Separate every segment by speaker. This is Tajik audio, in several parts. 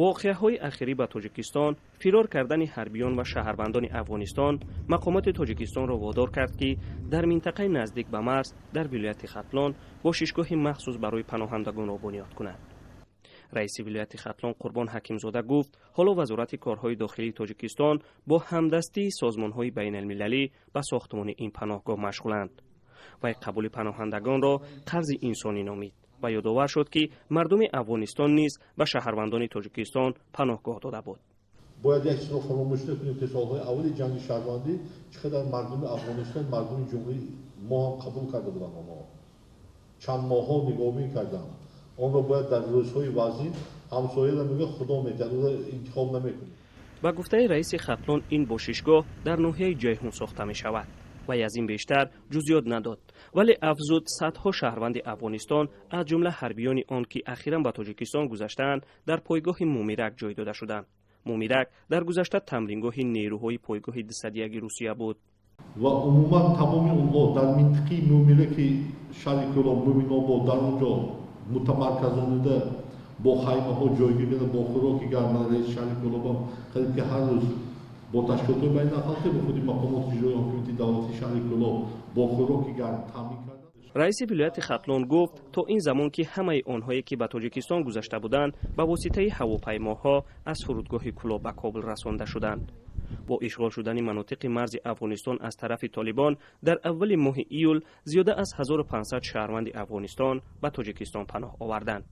Speaker 1: Воқеаҳои ахирӣ ба Тоҷикистон, фирор кардани ҳарбиён ва шаҳрвандони Афғонистон мақомоти Тоҷикистонро водор кард, ки дар минтақаи наздик ба марз дар вилояти Хатлон бошишгоҳи махсус барои паноҳандагонро бунёд кунад. Раиси вилояти Хатлон Қурбон Ҳакимзода гуфт, ҳоло Вазорати корҳои дохилии Тоҷикистон бо ҳамдастии созмонҳои байналмилалӣ ба сохтмони ин паноҳгоҳ машғуланд. Вай қабули паноҳандагонро қарзи инсонӣ номид ва ёдовар шуд, ки мардуми Афғонистон низ ба шаҳрвандони Тоҷикистон паноҳгоҳ дода буд.
Speaker 2: Бояд як чизро фаромӯш накунем, ки солҳои аввали ҷанги шаҳрвандӣ чӣ қадар мардуми Афғонистон, мардуми ҷумҳурии мо ҳам қабул карда буданд. Онҳо чанд моҳҳо нигоҳбин карданд. Онро бояд дар рӯзҳои вазин ҳамсояро мегӯяд, Худо метиҳад, ӯро интихоб намекунем.
Speaker 1: Ба гуфтаи раиси Хатлон, ин бошишгоҳ дар ноҳияи Ҷайҳун сохта мешавад. Вай аз ин бештар ҷузъиёт надод, вале афзуд, садҳо шаҳрванди Афғонистон, аз ҷумла ҳарбиёни он, ки ахиран ба Тоҷикистон гузаштаанд, дар пойгоҳи Мумирак ҷой дода шуданд. Мумирак дар гузашта тамрингоҳи нерӯҳои пойгоҳи 201 Русия буд.
Speaker 2: Ва умуман тамоми онҳо дар минтиқаи Мумираки шаҳри Кӯлоб, Муминобод, дар он ҷо мутамарказонида бо хаймаҳо ҷойгир карда, бо хӯроки гарм. Раиси шаҳри Кӯлобам қариб ки ҳар рӯз бо ташкилотҳои байналхалқӣ, бо худи мақомоти иҷроии ҳокимияти давлатии шаҳри Кӯлоб бо хӯроки гарм таъмин карданд.
Speaker 1: Раиси вилояти Хатлон гуфт, то ин замон ки ҳамаи онҳое, ки ба Тоҷикистон гузашта буданд, ба воситаи ҳавопаймоҳо аз фурудгоҳи Кӯлоб ба Кобул расонда шуданд. Бо ишғол шудани манотиқи марзи Афғонистон аз тарафи Толибон дар аввали моҳи июл, зиёда аз 1500 шаҳрванди Афғонистон ба Тоҷикистон паноҳ оварданд.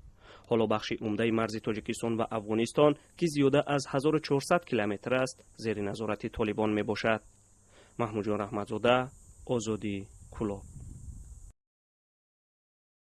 Speaker 1: Ҳоло бахши умдаи марзи Тоҷикистон ва Афғонистон, ки зиёда аз 1400 километр аст, зери назорати Толибон мебошад. Маҳмудҷон Раҳматзода, Озодӣ, Кӯлоб.